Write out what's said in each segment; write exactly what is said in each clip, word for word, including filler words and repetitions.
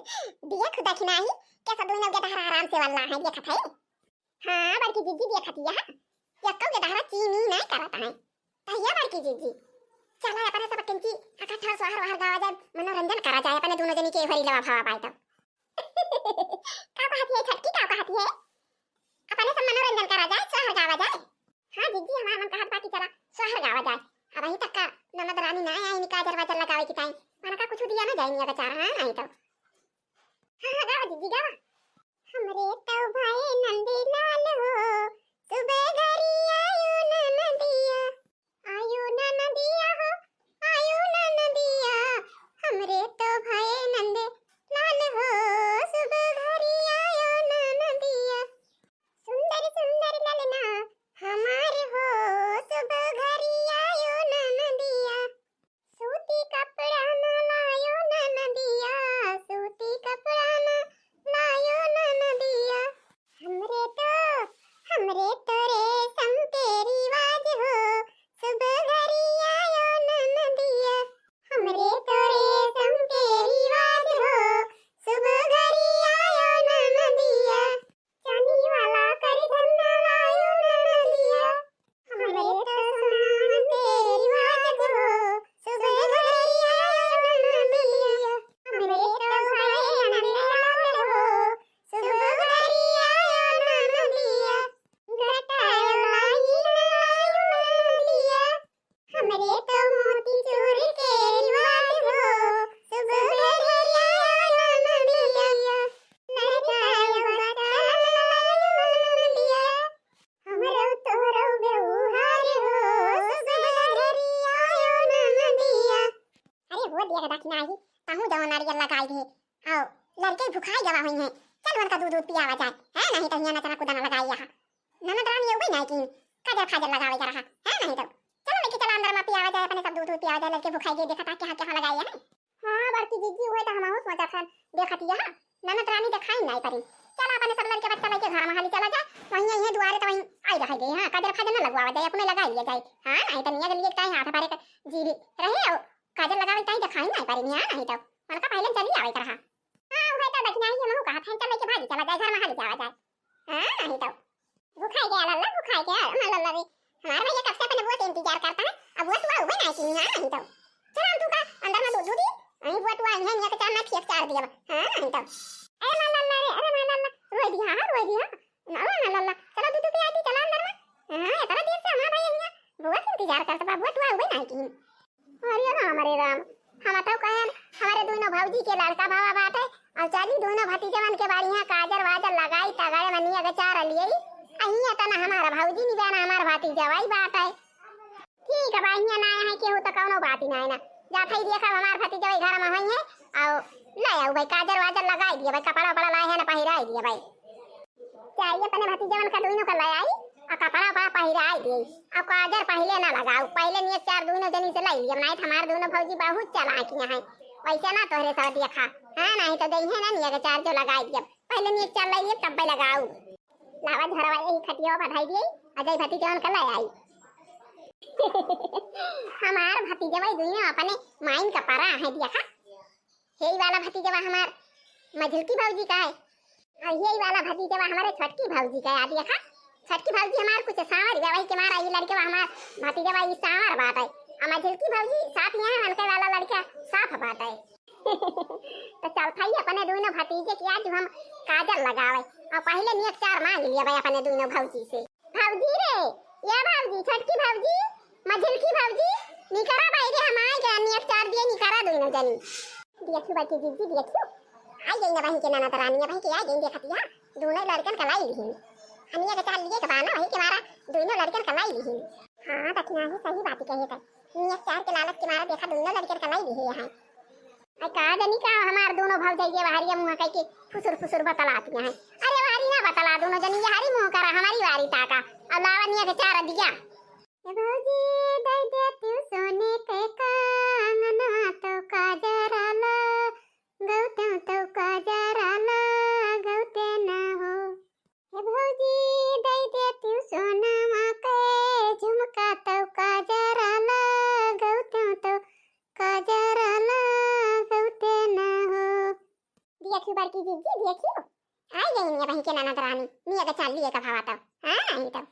देख दखिनाही, कैसा दुइनो गेदहरा आराम से वल्ला है, देखत है। हाँ, बड़की जिज्जी देखत हिया, यक्को गेदहरा चीं मीं नाहीं करत है। कहिया बड़की जिज्जी, चला अपने सब किंची अकट्ठा सोहर वहर गावा जाए, मनोरंजन करा जाए, अपने दुनो जनी के एहरी लवा भावा बाई तब। का कहत है छोटकी, का कहत है? अपने सब मनोरंजन करा जाए, सोहर गावा जाए। हाँ जिज्जी, हमार मन कहत बा कि चला सोहर गावा जाए। अबहीं तक का ननद रानी ना आई, काजर वाजर लगावे की ताई, मन का कुछ दिया ना जाए निया बेचारा, हाँ नाहीं तो। हाँ, हाँ, गावा जिज्जी, गावा। हमरे तो भए नंदलाल हो, सुबह घरी आयो ननदिया। आयो ननदिया हो, आयो ननदिया, हमरे तो भए नंदलाल हो, सुबह घरी आयो ननदिया। सुंदर सुंदर ललना हमार हो, सुबह घरी आयो ननदिया। सूती कपड़ा ना लायो ननदिया, सूती कपड़ा ना लायो ननदिया। हमरे तो, हमरे तो रेशम के रिवाज हो, सुबह घरी आयो ननदिया। हमरे तो रेशम के रिवाज हो, सुबह घरी आयो ननदिया। चांदी वाला करधन ना लायो ननदिया। हमरे तो सोना के रिवाज हो, सुबह घरी आयो ननदिया। हमरे तो भए नंदलाल हो, सुबह घरी आयो ननदिया। गटाया लाई ना लायो ननदिया। हमरे तो मोती चूर के रिवाज हो, सुबह घरी आयो ननदिया। लड़काया बता लायो ननदिया। हमरो तोहरो व्यवहार हो, सुबह घरी आयो ननदिया। अरे हो दिया के दखिनाही, तहूँ जवन नारियल लगाई रहे, आओ, लड़के भुखाई गवा हुई हैं, चल उनका दूध दूध पियावा जाए, है नाहीं तो हियाँ नचना कूदना लगाई यहाँ। ननद रानी एगो नाहीं की, काजर फाजर लगावे जा रहा, है नाहीं तो। चलो लेके चला अंदर मा पियावा जाए, अपने सब दूध दूध पियावा जाए, लड़के भुखाई गए, देखा था कहाँ कहाँ लगाई है। हाँ, बड़की जिज्जी, उहे तो हमहू सोचत हन, देखत हिया, ननद रानी देखाई नाहीं परी। चला अपने सब लड़के बच्चा लेके घर मा हाली चला जाए, वहीं यहीं दुआरे तो वहीं आई रह गई। हाँ, काजर फाजर ना लगवावा जाए, अपने लगाई लिया जाए। हाँ, नाहीं तो निया जल्दी एक ताई हाथ भरे का जीरी रहे, और काजर लगावे ताई देखाई नाहीं परी, हाँ, नाहीं तो। मन का पहले चली आवे कर, हाँ। हाँ, उहे तो दखिनाही हमहू कहत हन, चल लेके भागी चला जाए, घर मा हाली जावा जाए। हाँ, नाहीं तो। भुखाई गया लल्ला, भुखाई गया, हमार लल्ला रे। हमार भैया कब से अपने बुआ के इंतजार करता है, अब बुआ तू आउबे नाहीं की, हाँ नाहीं तो। चल हम तू का अंदर मा दूध दूधी, अहीं बुआ तू आई है, निया के चार ना खिया के चार दिया, हाँ नाहीं तो। अरे हमार लल्ला रे, अरे हमार लल्ला, रोई दिया, हाँ, रोई दिया। ना, ना, लल्ला, चला दूध पी आई थी, चला अंदर मा। हाँ, इतना देर से हमार भैया हियाँ बुआ के इंतजार करता बा, बुआ तू आउबे नाहीं की। अरे राम, अरे राम, हम तो कहेन, हमारे दुइनो भौजी के लड़का भवा बाटे, और चली दुइनो भतीजवन के बाड़ी हियाँ काजर वाजर लगाई, तगड़े मनिया के चार लिए, अहिया तना हमारा भौजी नहीं बना, हमार भतीजवा ही बाटे। ठीक है, बा हियाँ ना आए हैं केहू तो कौनो बात ही ना है ना, जात है देखा हमार भतीजवा ही घर मा होई है, और ले आउबे काजर वाजर लगाई दिया भाई, कपड़ा उपड़ा लाए हैं ना पहिराई दिया भाई। जाई अपने भतीजवन का दुइनो का ले आई, आ कपड़ा उपड़ा पहिराई दे, आ काजर पहिले ना लगाऊ, पहिले नियत चार दुइनो जनी से लाई लिया, नाहीं तो हमार दुइनो भौजी बहुत चालाकियाँ हैं, वैसे ना तोहरे सब देखा, हाँ, नाहीं तो दई है ना निया के चार जो लगाई दिया, पहिले नियत चार लाई लिया तब लगाऊ। लावा झरवा यही खटिया पर धई दिए, आ जाई भतीजवन का ले आई। हमार भतीजवा दुइनो अपने माइन का परा है देखा। हेई वाला भतीजवा हमार मझिलकी भौजी का है, और हेई वाला भतीजवा हमारे छोटकी भौजी का है। आ देखा, छोटकी भौजी हमार कुछ सांवर बा, वही के मारा ये लड़के हमार भतीजवा ये सांवर बात है, और मझिलकी भौजी साफ यहाँ हल्के वाला लड़का साफ बात है। तो चल भाई अपने दुइनो भतीजे के आज हम काजर लगावे, और पहिले नियत चार मांग लिया भाई अपने दुइनो भौजी से। भौजी रे, या भौजी, छोटकी भौजी, मझिलकी भौजी, निकरा बाई रे, हम आए गए, नियत चार दिए, निकरा दुइनो जनी। देखियो बड़की जिज्जी, देखियो, आई गई ना बहिन के ननद रानी, बहिन के आई गई, देखत हिया, दुइनो लड़कन का लाई लिहिन। अनिया के चार लिए के बाना, वही के मारा दुइनो लड़कन का लाई लिहिन। हाँ, दखिनाही सही बात कहे त, नियत चार के लालच के मारा देखा दुइनो लड़कन का लाई लिहे हैं। अरे का जानी का हमार दुइनो भौजाई ये बहरिया मुँह कह के फुसुर फुसुर बतलातियाँ हैं। अरे वारी ना बतला दुइनो जनी, ये हरी मुँह करा, हमारी वारी ताका। अब लावा निया के चार दिया। ए भौजी, दे दे तू सोने के कंगनवा तो काजर वाला, गौते तो काजर वाला, गौते ना हो। हे भौजी, दई दे तू सोनवा के झुमका तौ काजर लगौतौ तौ काजर लगौते न हो। देखियो बड़की जिज्जी, देखियो, आई गई निया बही के ननद रानी, निया के चाल लिए का भावा तब। हाँ, नहीं तब।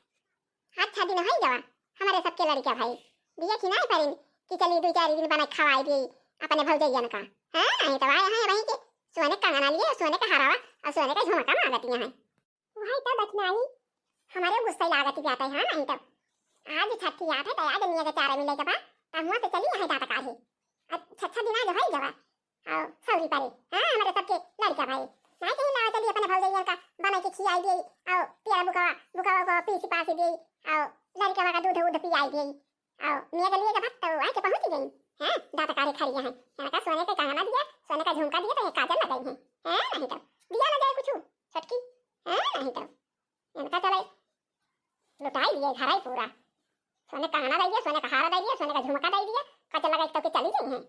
अच्छा दिन होई गवा, हमरे सबके लड़िका भाई। दिया कि नाहीं परिन कि चली दुइ चारि दिन बनाइ खवाइ दिए अपने भौजइयन का। हाँ, नहीं तब आए हैं बही के सोने का कंगना लिए, सोने का हरावा और सोने का झुमका मांगतिया हैं। वही तो दखिनाही हमरे गुस्सा लागत जाता है। हाँ, नहीं तब आज छठी आठ है, तो आज निया के चारा मिले के बाद तब हुआ से चली यहाँ जाता काहे। अच्छा, अच्छा दिन आज होई गवा। आओ, सौरी परे। हाँ, हमरे सबके लड़िका भाई। नाहीं कहीं लावा चली अपने भौजइयन का बनाइ के खियाइ दिए। आओ, पियरा बुकवा, बुकवा को पीसी पासी दिए। आओ, लड़िका का दूध उध पियाइ दिए। आओ, निया के लिए के भक्त आके पहुँच गई। हाँ, दांत काढ़े खड़ी हैं। इनका सोने के कंगना दिया, सोने का झुमका दिया, तो ये काजर लगाई हैं। हाँ, नहीं तो दिया ना जाए कुछ, छोटकी। हाँ, नहीं तो इनका चले लुटाई दिए, धराई पूरा। सोने का कंगना दे दिया, सोने का हार दे दिया, सोने का झुमका दे दिया, काजर लगाई तो के चली गई हैं।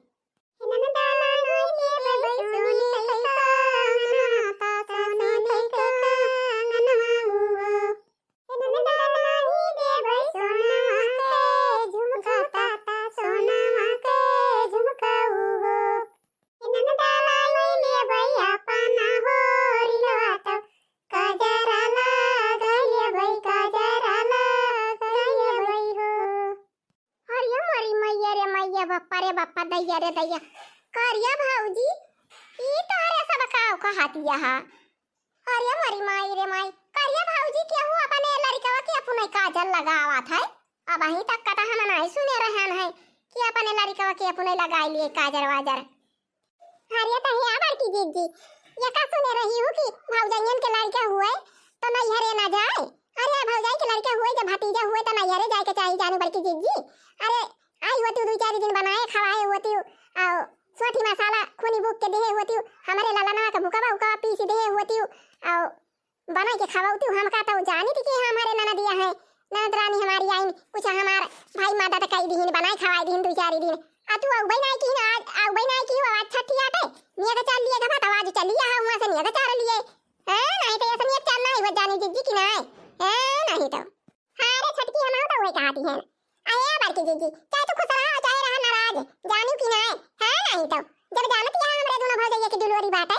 अरे मोरी मैया रे मैया, बप्पा रे बप्पा, दैया रे दैया। करिया भौजी, ई तोहरे सब काव कहतिया हा? अरे मोरी माई रे माई, करिया भौजी, केहू अपने लड़िकवा के अपने काजर लगावत है? अबहीं तक कटा हम नाहीं सुने रहन है कि अपने लड़िकवा के अपने लगाई लिए काजर वाजर। अरे तहिया बड़की जिज्जी, ये का सुने रही हूँ कि भौजइयन के लड़िका हुए तो नैहरे ना जाए। अरे भौजाई के लड़िका हुए, जब भतीजा हुए तो नैहरे जाए के चाही जानू बड़की जिज्जी। अरे आई होती दुइ चारि दिन बनाए खवाए होती, आओ सोठी मसाला खूनी बूक के देहे होती, हमरे ललनवा के बुकवा उकवा पीसी देहे होती, आओ बनाई के खवाउती। हमका तो जानी थी कि हमरे ननदिया है, ननद रानी हमारी आइन, कुछ हमार भाई मदद कई दीहिन, बनाई खवाई दीहिन दुइ चारि दिन। आ तू अउबे नाहीं की ना, आज अउबे नाहीं की हो, आज छठी आटे, निया के चार लिए के भात, आज चलिया है हुआं से निया के चार लिए। हैं, नाहीं तो ऐसे निया के चार नाहीं हो जानी जिज्जी की नाहीं। हैं, नाहीं तो। हाँ रे छोटकी, हम तो वही कहती हैं। अरे बड़की जिज्जी, चाहे तू खुश रहा, चाहे रहा नाराज, जानू की नाहीं। हैं, नाहीं तो। जब जानत यहाँ हमरे दोनों भौजैया की delivery बाटे,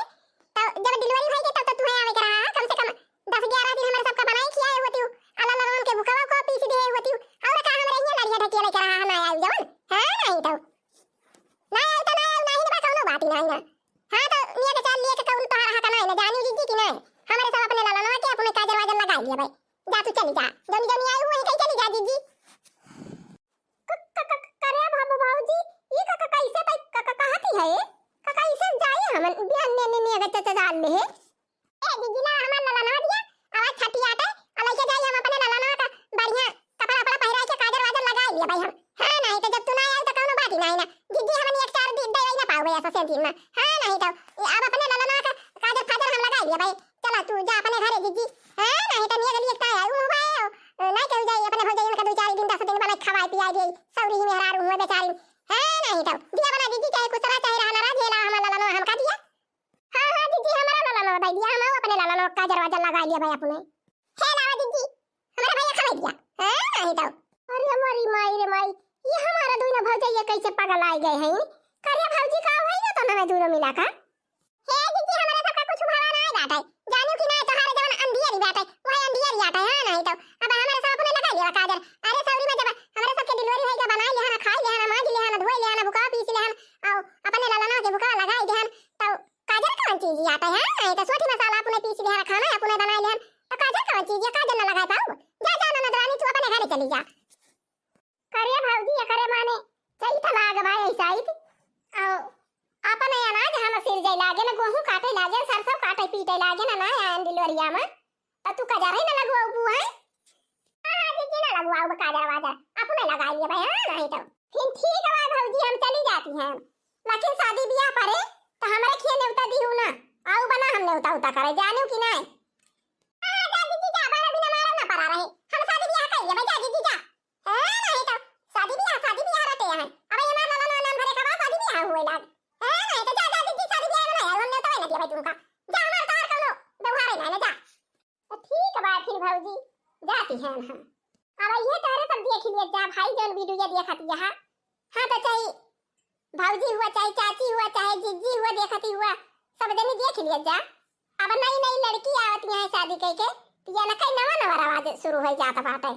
तो जब delivery भई के तब तो तुहे आवे के रहा, कम से कम दस ग्यारह दिन हमरे सबका बनाई खियाए होती, अला ललन के बुकवा को पीस दे होती, और का हमरे यहाँ लड़िया ढकिया लेके रहा, ना आई जवन। हाँ, नाहीं तो। ना आई तो ना आई, नाहीं बा कौनो बात ही नाहीं ना। हाँ, तो निया के चार लिए के कौन तोहार हक नाहीं ना, जानी जिज्जी की नाहीं। हमरे सब अपने ललनवा के अपने काजर वाजर लगाई लिए भाई। जा तू चली जा, जौनी जौनी आई हुई कहीं चली जा जिज्जी। क-, क-, क-, करे बाबू भौजी, ई क-, क-, कैसे पै-, क-, क-, कहती है? क-, कैसे जाई हम बिहान ने, ने, ने अगर चाचा जान ले है? ए, दीदी ना हमार ललनवा दिया, आवाज छठी आटे, आ लइके जाई हम अपने ललनवा का बढ़िया कपड़ा उपड़ा पहिराई के काजर वाजर लगाई लिया भाई हम। हाँ, नाहीं तो जब तू ना आई तो कौनो बात ही नाहीं ना। दीदी हमन एक चार दिन दे ना पाओ भैया ससे दिन में। हाँ, नाहीं तो ये अब अपने ललनवा का काजर फाजर हम लगाई लिया भाई। चला तू जा अपने घरे जिज्जी। हाँ, नाहीं तो निया गली एकता है, ऊ भाई, नाहीं कहू जाई, अपने भौजाई इनका दुइ चार दिन, दस दिन बनाई खवाई पियाई देई, सौरी ही मेहरारू हुए बेचारी। हाँ, नाहीं तो दिया बना जिज्जी, चाहे कुछ रहा, चाहे रहा ना रहा, झेला हमार ललनवा हमका दिया। हाँ, हाँ, जिज्जी, हमारा ललनवा दे दिया, हम अपने ललनवा काजर वाजर लगाई लिया भाई अपने। हे लावा जिज्जी, हमारा भैया खवाई दिया। हाँ, नाहीं तो। अरे मोरी माई रे माई, ये हमारा दुइना भौजाई कैसे पगल आई गए हैं? करिया भौजी का होई ना तो हमें दूनो मिला का? हे दीदी, हमरे सबका कुछ भावा नाय बाटे। जानू कि नाय, तोहारे जवन अंधियरी बाटे, वही अंधियरी आटे, हाँ, नाहीं तो। अब हमरे सब अपने लगाई लेवा काजर। अरे सौरी में जब हमरे सबके delivery होई के बनाई लेहन, खाई लेहन, मांज लेहन, धोई लेहन, बुकवा पीस लेहन, और अपने ललनवा के बुकवा लगाई देहन, तो काजर कौन चीज आटे, हाँ? नाहीं तो सोठी मसाला अपने पीस लेहन, खाना अपने बनाई लेहन, तो काजर कौन चीज है, काजर ना लगाई पाऊ? जा, जा ननद रानी, तू अपने घरे चली जा। करे भौजी, एकरे माने चैत लाग बा, ऐसा ही। आओ, अपन अनाज हम सिरजै लागे न, गोहूं काटै लागे न, सरसों काटै पीटै लागे न, ना आयन delivery में। त तू काजर ही न लगवाऊ है? हाँ, हाँ, जिज्जी न लगवाऊ बा काजर वाजर, अपने लगाई लिए भाई, हाँ, नाहीं तो। फिर ठीक बा भौजी, हम चली जाती हैं। लेकिन शादी बियाह परे, त हमरे खिया नेवता दिहू ना, आऊ बना हम नेवता उता करे, जानू कि नाहीं? हाँ, जा जिज्जी जा, बारह बिना मारो ना परा रहे। हम शादी बियाह कर लेबे, जा जिज्जी जा। हाँ, नाहीं तो शादी बियाह, शादी बियाह रहते हैं। अब ये हमार ललन नाम भरे का बाद शादी बियाह हुए लाग। हाँ, नाहीं तो जा, जा जिज्जी, शादी बियाह में ना, हम नेवता ना दिया भाई तुमका। जा, हमार तोहार कौनो व्यवहार है ना, जा। तो ठीक बा फिर भौजी, जाती हैं हम। अब ये तोहरे सब देख लिए जा भाई, जौन video देखत यहाँ। हाँ, तो चाहे भौजी हुआ, चाहे चाची हुआ, चाहे जिज्जी हुआ, देखती हुआ, सब जनी देख लिया जा। अब नई नई लड़की आवत यहाँ शादी कइके, तो ये ना कई नवा नवा रवाज शुरू हो जात बाटे।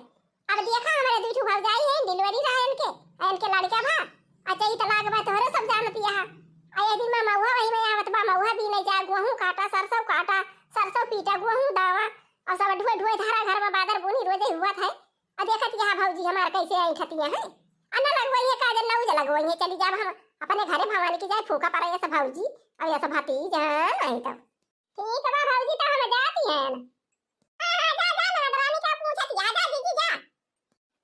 अब देखा, हमारे दुई ठो भौजाई हैं, delivery रहा इनके, आ इनके लड़का भा, आ चैत लाग बा, तोहरे सब जानत यहा। आ ये दिन में महुआ वही में आवत बा, महुआ बीने जा, गोहूँ काटा, सरसों काटा, सरसों पीटा, गोहूँ दावा, और सब ढुए ढुए धारा घर में बादर बुनी रोजे हुआ था। आ देखत यहा भौजी हमार कैसे ऐठतिया है। आ न लगवई है काजल, न उज लगवई है, चली जाब हम अपने घरे भवानी की जाए फूका पड़े ऐसा भौजी, और ऐसा भतीज, हाँ, नहीं तो। ठीक बा भौजी, तो हम जाती हैं। हाँ, हाँ, जा, जा, ननद रानी का पूछत या, जा, दीदी, जा।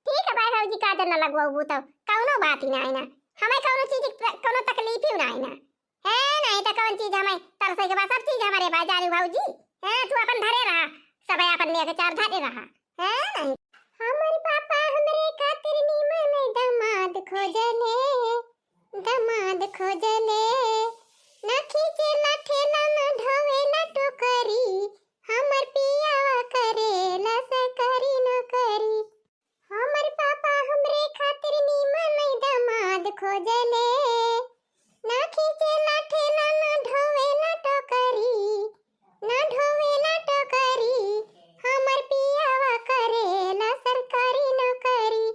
ठीक बा भौजी, काजल न लगवाबू तो कौनो बात ही ना है ना, हमें कौनो चीज की त-, कौनो तकलीफ ही ना है ना। है नहीं तो कौन चीज हमें तरसे के बाद सब चीज हमारे बा जालू भौजी। है, तू अपन धरे रहा, सब अपन लेके चार धरे रहा। है नहीं। हमर पापा हमरे खातिर नीमन दमाद खोजले, दमाद खोजले, ना खींचेला ठेला, ना ढोवेला टोकरी, हमर पियावा करेला सरकारी नौकरी। हमर पापा हमरे खातिर नीमन दमाद खोजले, ना खींचेला ठेला, ना ढोवेला टोकरी, ना ढोवेला टोकरी, हमर पियावा करेला सरकारी नौकरी।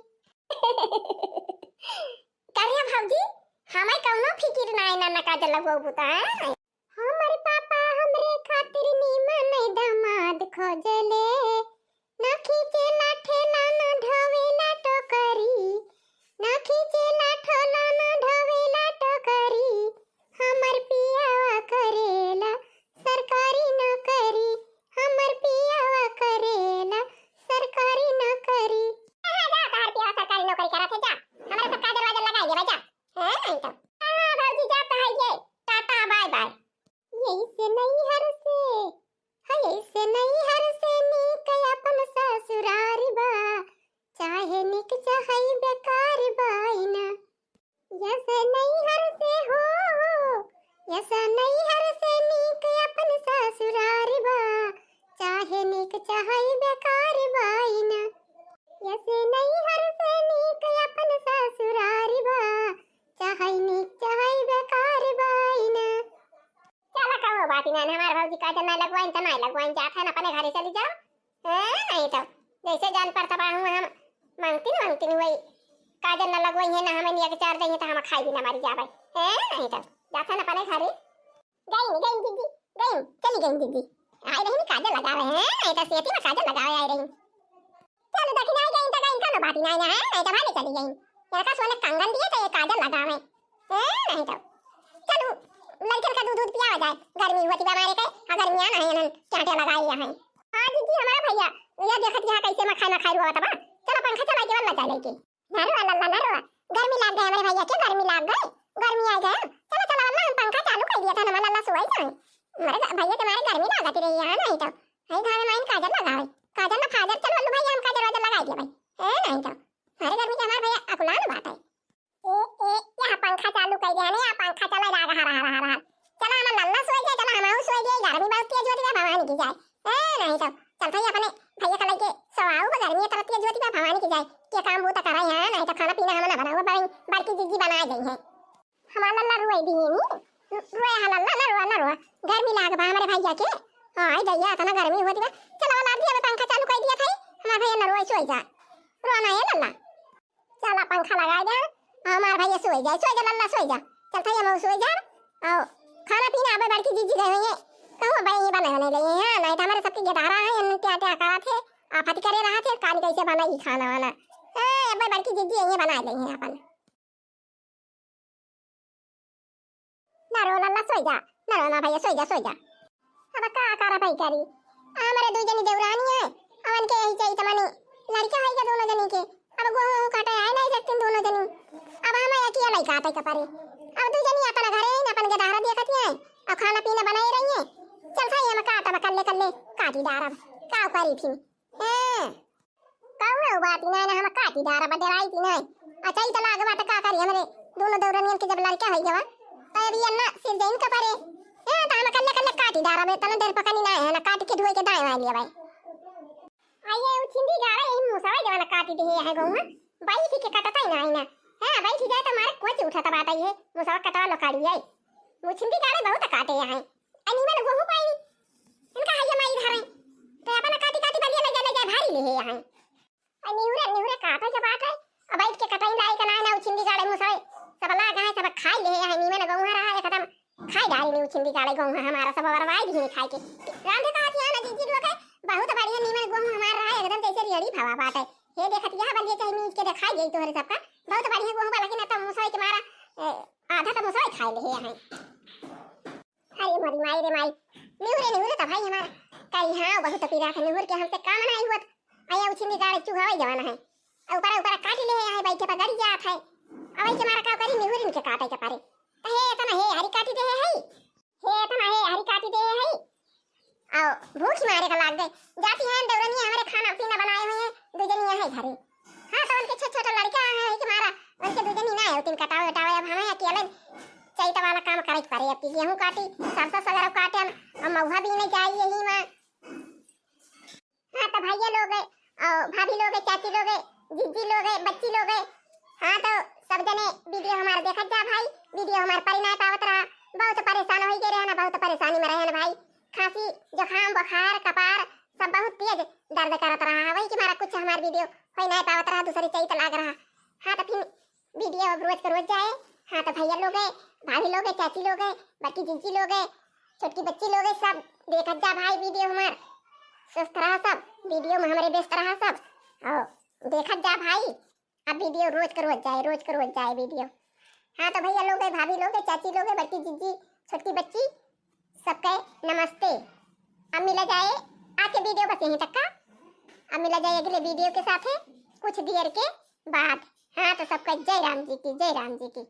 करिया भौजी, हमें कौनो फिकिर नाई ना, ना काजल लगवाबू त, हैं? हमर पापा हमरे खातिर नीमन दमाद खोजले, ना खींचेला ठेला, ना ढोवेला टोकरी, ना खींचेला ठेला, ना ढोवेला टोकरी, हमर पियावा करेला सरकारी नौकरी, हमर पियावा करेला सरकारी नौकरी। कहाँ जा, तोहर पियावा सरकारी नौकरी करत है, जा। हमरा सब काजल वाजल लगाई देबे, जा। हैं, नहीं तो। हाँ, भौजी, जा, तो है ये। Tata, bye bye. यही से नैहर से, हाँ, यही से नैहर से नीक अपन ससुरार बा, चाहे नीक चाहे बेकार बाई ना। यस नैहर से हो, यस नैहर से नीक अपन ससुरार बा, चाहे नीक चाहे बेकार बाई ना। यस नैहर से नीक अपन ससुरार बा, चाहे नीक चाहे बेकार बाई ना। चला, कहो बात ही ना, हमार भौजी काजल ना लगवाइन त ना लगवाइन, जात है ना अपने घरे चली जाओ। हैं, नहीं तो जैसे जान पड़ता बा हूँ हम, मांगती ना मांगती नहीं वही काजल ना लगवाई है ना, हमें निया के चार दे है तो हम खाई भी ना मरी जावे। हैं, नहीं तो जात है ना अपने घरे। गई, गई दीदी, गई, चली गई दीदी। आई रही काजल लगावे हैं, नहीं तो सेती में काजल लगावे आई रही। चलो, दखिनाई गई तो गई, कोनो बात ही नहीं ना है, नहीं तो भागे चली गई। यहाँ का सोने कंगन दिए तो ये काजल लगावे। ए, नहीं तो। चलो, लड़कन का दूध, दूध पियावा जाए, गर्मी हुआ थी हमारे के, हाँ, गर्मी आना है, इन्हन क्या क्या लगाई यहाँ। हाँ दीदी, हमारा भैया, ये देखत यहाँ कैसे मखाई मखाई रोवत बा। चलो, पंखा चला के वल्ला जाए लेके। ना रोआ लल्ला, ना रोआ, गर्मी लाग गए हमारे भैया के, गर्मी लाग गए, गर्मी आ गए। चलो, चलो, वल्ला हम पंखा चालू कर दिया था, हमारा लल्ला सोई जाए। हमारे ग-, भैया के मारे गर्मी लागत रही है, नहीं तो। हई घामे माइन काजल लगावे, काजल ना फाजल, चल वल्लू भैया, हम काजल वाजल लगाई दिया भाई। ए, नहीं तो। हमारे गर्मी के हमारे भैया अकुलान बात है। ए, ए, यहाँ पंखा चालू कर दिया ने, यहाँ पंखा चला रहा, रहा, रहा, रहा, रहा। चला, हमार लल्ला सोई गए, चला, हम आऊ सोई गए, गर्मी बहुत तेज होती है, भवानी की जाए। ए, नहीं तो, चल भाई, अपने भैया का लेके सो आऊ, वो गर्मी इतना तेज होती है, भवानी की जाए। क्या काम वो तो करा यहाँ, नहीं तो खाना पीना हम ना बनाओ, बड़ी, बड़की जीजी बनाए गई है। हमार लल्ला रोए दी है नी, रोए हा लल्ला, ना रोआ, ना रोआ, गर्मी लाग बा हमारे भैया के। हाँ, आई दैया, इतना गर्मी होती बा। चला, वाला दिया, पंखा चालू कर दिया था, हमार भैया ना रोए, सोई जा, रोआ ना है लल्ला। चला पंखा लगाए दे, हमार भैया सोई जाए, सोई जा लल्ला, सोई जा। चल भैया, हम सोई जा। आओ, खाना पीना अब बड़की जीजी गए हुए, कहूँ अब ये बना नहीं ले हैं, नहीं तो हमारे सबके गेदारा है, इनके आटे आकारा थे, आफत करे रहा थे, कान कैसे बनाई खाना वाना। ए, अब बड़की जीजी ये बना ले हैं अपन। ना रो लल्ला, सोई जा, ना रो ना भैया, सोई जा, सोई जा। अब का करा भाई करी, हमरे दुई जनी देवरानी है, अवन के यही चाहिए तमनी, लड़का है के दोनों जनी के, अब गोहूँ काटे आए नहीं सकतीन दोनों जनी, अब हमें एक ही लड़का आते के परे, अब दुई जनी अपन घरे है, अपन गेदारा देखत है, अब खाना पीना बनाए रही है, चल भाई हम काटब कल्ले कल्ले, काटी डारब, का करी फिर। ए, कौनो बात ही नहीं ना, हम काटी डारा बा, डराई थी नहीं। अच्छा, ई तो लाग बात का करी, हमरे दोनों दौरनियन के जब लड़का होई गवा, तो अब ये ना सिर जैन का परे। ए, तो हम कल्ले कल्ले काटी डारा बे, तना देर पकनी ना है ना, काट के धोए के दाएं वाली है भाई। आ ये उ छिंदी गाड़ा, यही मुसावा जवाना काटी दे है गौवा, बाई थी के कटता ही ना है ना। हाँ, बाई थी जाए तो मारे कोई उठा तो बात आई है, मुसावा कटवा लो काटी आई। वो छिंदी गाड़े बहुत काटे यहाँ। नीमन गोहूँ पाई, इनका हइया माई धरे, तो अपन काटी काटी बलिया ले जा, ले जा, भारी ले है यहाँ। आ निहुरे निहुरे काटे के बाटे, अब बैठ के कटाई लाई का ना, ना उछिंदी गाड़े मुसवे, सब लाग है, सब खाई ले है, नीमन गोहूँ रहा एकदम, खाई डारी नी उछिंदी गाड़े गोहूँ हमारा, सब बर्बाद ही खाई के। रांधे का हाथ यहाँ ना जिज्जी लोग है, बहुत बढ़िया नीमन गोहूँ हमारा रहा, एकदम जैसे रेड़ी भवा बाटे। हे देखत यहाँ बलिया चाहे मीज के दिखाई गई तोहरे सबका, बहुत बढ़िया गोहूँ बा, लेकिन अब तो मुसवे के मारा, ए, आधा तो मुसवे खाई ले है। अरे मोरी माई रे माई, निहुरे निहुरे त भाई हमार करी, हाँ, बहुत पीरा था निहुर के, हमसे काम नहीं हुआ। आया उछिंदी गाड़े चूहा वही जवान है, और ऊपर ऊपर काट ले है, बैठे पर गड़ी जात है, अब वही के मारा का करी, निहुर इनके काटे के पारे। तो हे इतना हे हरी काटी दे है, हे इतना हे हरी काटी दे है, आओ भूख मारे का लाग गए, जाती है देवरनिया हमारे खाना पीना बनाए हुए हैं, दो जनिया है घरे। हाँ, तो उनके छोटे छोटे लड़का है कि मारा, उनके दो जनी ना है, तीन कटावे उटावे, अब हमें अकेले चैत वाला काम करे के पड़े। अब की गेहूं काटी, सरसों सगरव काटे, हम, हम महुआ बीने जाई यही में। हाँ, तो भैया लोग है, और भाभी लोग है, चाची लोग है, जीजी लोग है, बच्ची लोग है, हाँ, तो सब जने वीडियो हमार देखत जा भाई, वीडियो हमार परी ना पावत रहा, बहुत परेशान हो गए रहे ना, बहुत परेशानी में रहे ना भाई, खांसी, जुकाम, बुखार, कपार, सब बहुत तेज दर्द करत रहा है, वही कि मारा कुछ हमार वीडियो होई ना पावत रहा, दूसरी चैत लाग रहा। हाँ, तो फिर वीडियो अब रोज के रोज जाए। हाँ, तो भैया लोग है, भाभी लोग है, चाची लोग है, बड़की जीजी लोग है, छोटकी बच्ची लोग है, सब देखत जा भाई वीडियो हमार। स्वस्थ रहा सब, वीडियो में हमारे व्यस्त रहा सब, और देखत जा भाई। अब वीडियो रोज के रोज जाए, रोज के रोज जाए वीडियो। हाँ, तो भैया लोग है, भाभी लोग है, चाची लोग है, बड़की जीजी, छोटकी बच्ची, सबके नमस्ते। अब मिला जाए आज के वीडियो बस यहीं तक का। अब मिला जाए अगले वीडियो के साथ है कुछ देर के बाद। हाँ, तो सबका जय राम जी की, जय राम जी की।